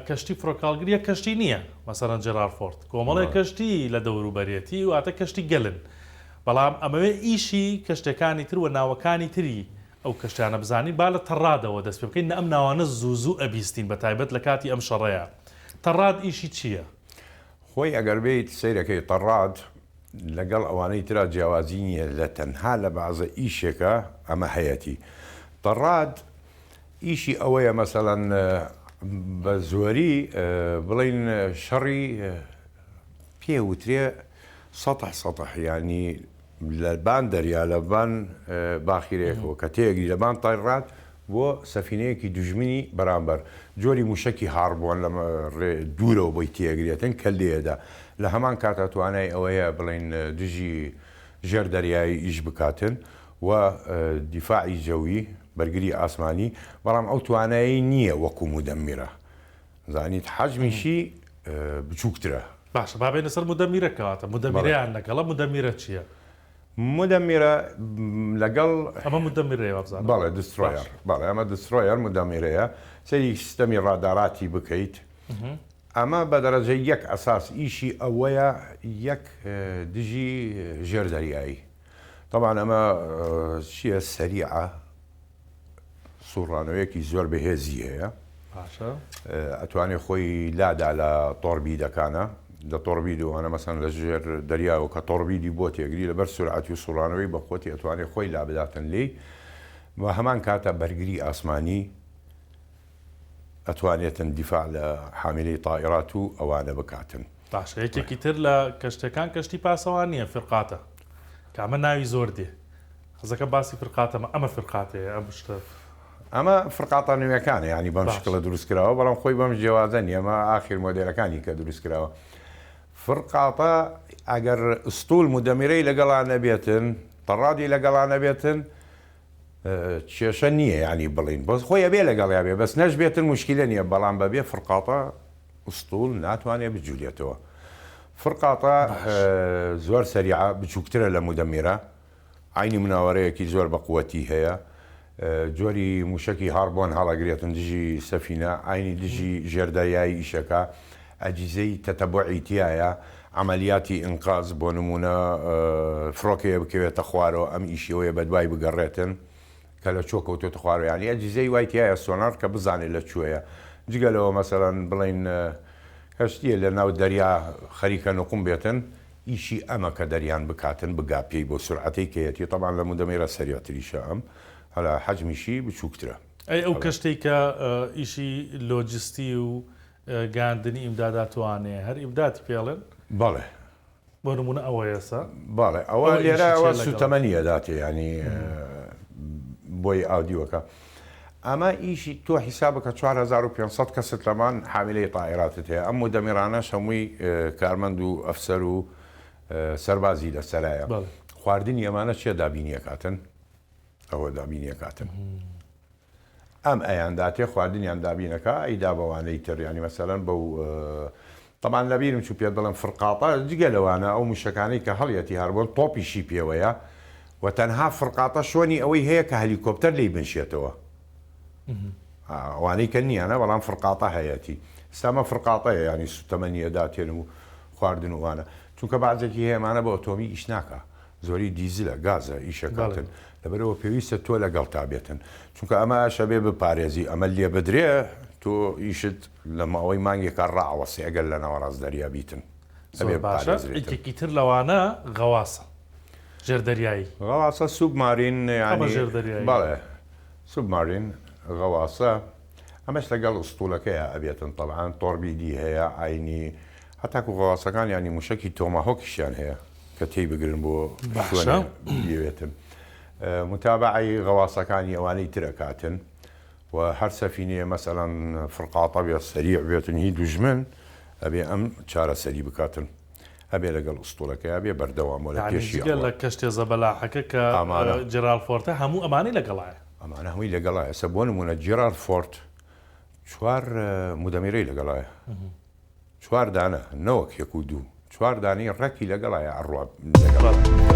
کەشتی فڕۆکەهەڵگر یەک کەشتی نییە، مەسەلەن جێرالد فۆرد کۆمەڵێک کەشتی لە دەوروبەرێتی، واتە کەشتی گەلن. بەڵام ئەمەوێ ئیشی کەشتیەکانی تر و ناوەکانی تری ئەو کەشتیانە بزانین، با لە تەڕادەوە دەست پێ بکەین، ئەم ناوانە زوو زوو ئەبیستین بە تایبەت لە کاتی ئەم شەڕەیا. تەڕاد ئیشی چییە؟ خۆی ئەگەر بێیت سەیرەکەی تەڕاد لەگەڵ ئەوانەی ترا جیاوازی نییە لە تەنها لە بەعزە ئیشێکا ئەمە هەیەتی. تەڕاد ئیشی ئەوەیە مەسەلەن بە زۆری بڵێین شەڕی پێ وترێ سەتح سەتح یانی لە بان دەریا لە بان باخیرەیەکەوە کە تێگری لە بان تایڕات بۆ سەفینەیەکی دوژمنی بەرامبەر جۆری موشەکی هاڕبووان لە ڕێ دوورەوە بۆی تێگرێتن کە لێدا لە هەمان کاتا توانای ئەوەیە بڵێین دژی ژێر دەریایی ئیش بکاتن و دیفاعی جەوی، بەرگری ئاسمانی، بەڵام ئەو توانایەی نییە وەکو مودەمیرە. زانیت حەجمیشی بچووکترە. باشە با بێینە سەر مودەمیرە کەواتە مودەمیرەیان لەگەڵە مودەمیرە چییە؟ مودەمیرە لەگەڵ. ئەمە مودەمیرەیە وابزانم. بەڵێ destroyer بەڵێ ئەمە destroyer مودەمیرەیە. سەیری سیستەمی ڕاداراتی بکەیت ئەمە بە دەرەجە یەک ئەساس ئیشی ئەوەیە یەک دژی ژێر دەریایی. تەبعەن ئەمە چیە سەریعە سوڕانەوەیەکی زۆر بەهێزی هەیە باشە ئەتوانێ خۆی لادا لە تۆربیدەکانە لە تۆربید و ئەوانە مەسەن لە ژێر دەریاوە کە تۆربیدی بۆ تێگری لەبەر سورعەتی و سوڕانەوەی بە خۆتی ئەتوانێ خۆی لابداتن لێی و هەمان کاتە بەرگری ئاسمانی ئەتوانێتن دیفاع لە حامیلەی تائیرات و ئەوانە بکاتن. باشە یەکێکی تر لە کەشتیەکان کەشتی پاسەوانیە فرقاتە کە ئەمە ناوی زۆر دێ حەزەکەم باسی فرقاتە ئەمە فرقاتەیە ئەم شتە. ئەمە فرقاتە نوێکانە یانی بەم شکڵە دروست کراوە بەڵام خۆی بەم جێوازە نیە ئەمە ئاخیر مۆدێلەکانی کە دروست کراوە فرقاتە ئەگەر ئستول مدەمیرەی لەگەڵا نەبێتن تەڕادی لەگەڵا نەبێتن کێشە نییە یانی بڵین بەس خۆی ئەبێ لەگەڵیا بێ بەس نەشبێتن موشکیلە نییە بەڵام بەبێ فرقاطە ئوستوڵ ناتوانێ بجولێتەوە فرقاطە زۆر سەریعە بچووکترە لە مودەمیرە عەینی مناوەرەیەکی زۆر بە قوەتی هەیە جۆری موشەکی هاربۆن هەڵەگرێتن دژی سەفینە عەینی دژی ژێردەریایی ئیشەکە ئەجیزەی تەتەبوعی تیایە، عەمەلیاتی ئینقاز، بۆ نموونە فڕۆکەیە بکەوێتە خوارەوە ئەم ئیشی ئەوەیە بەدوای بگەڕێتن کە لە کوێ کەوتۆتە خوارەوە یانی ئەجیزەی وای تیایە سۆنار کە بزانێت لە کوێیە جگە لەوە مەسەلەن بڵێین کەشتییە لە ناو دەریا خەریکە نوقم بێتن ئیشی ئەمە کە دەریان بکاتن بگا پێی بۆ سورعەتەی کەیەتی تەبعەن لە مودەمیرە سەریعتریشە ئەم هەلا حەجمیشی بچووکترە. ئەی ئەو کەشتەی کە ئیشی لۆجستی و گەیاندنی ئیمداداتوانێ هەر ئیمدادی پێ ئەڵێن؟ بەڵێ. بۆ نموونە ئەوە ئێستا. بەڵێ ئەوە لێرە ئەوە سووتەمەنی ئەداتێ یانی بۆی ئاودیوەکە. ئەمە ئیشی تۆ حیساب بکە 4500 کەست لەمان حامیلەی تائیراتت هەیە ئەم مودەمیرانەش هەمووی کارمەند و ئەفسەر و سەربازی لەسەرایە خواردنی ئەمانە چێ دابینی ئەکاتن ئەوە دابینی ئەکاتن. ئەم ئەیان داتێ خواردنیان دابین ئەکا ئەیدا بەوانەی تر یانی مەسەلەن بەو تەبعەن لەبیرم چوو پێت بڵێم فرقاطە جگە لەوانە ئەو موشەکانەی کە هەڵیەتی هاربۆن تۆپیشی پێوەیە و تەنها فرقاطە شۆنی ئەوەی هەیە کە هەلیکۆپتەر لێی بنشێتەوە ئەوانەی کە نییانە بەڵام فرقاطە هەیەتی ئێستا فرقاطەیە ینی سوتەمەنیە داتێن و خواردن وانە چونکە بەعزێکی هەیە ئەمانە بە ئۆتۆمی ئیش ناکا زۆری دیزلە، گازە، ئیشەکاتن لەبەرئەوە پێویستە تۆ لەگەڵتا بێتن چونکە ئەمە ئەشەبێ بپارێزی ئەمە لێبدرێ تۆ ئیشت لە ماوەی مانگێکا ڕائەوەستێ ئەگەر لە ناوەڕاست دەریا بیتن ئەبێ زۆر باشە بپارێزرێتن. یەکێکی تر لەوانە غەواسە ژێر دەریایی. غەواسە submarine ئەمە یانی ژێر دەریاییە. بەڵێ submarine غەواسە ئەمەش لەگەڵ ئوستوڵەکەیا ئەبێتن تەبعەن تۆربیدی هەیە عەینی هەتاکو غەواسەکان یانی موشەکی تۆماهۆکیشیان هەیە. کە تێی بگرن بۆ باشە بیەوێتن متابعەی غەواسەکانی ئەوانەی تر ئەکاتن و هەر سەفینەیە مەسەلەن فرقاطە بێت سەریع بێتن هی دوژمن ئەبێ ئەم چارەسەری بکاتن ئەبێ لەگەڵ ئوستوڵەکەیا بێ بەردەوام وە لە یانی پێشی جگە ئەڕوا لە کەشتیە زەبەلاحەکە کە ئەمانە جێرالد فۆرتە هەموو ئەمانەی لەگەڵایە. ئەمانە هەمووی لەگەڵایە ئێستا بۆ نموونە جێرالد فۆرت چوار مودەمیرەی لەگەڵایە. چوار دانە نەوەک یەک و دوو چوار دانەی ڕەکی لەگەڵایە ئەڕوا لەگەڵ.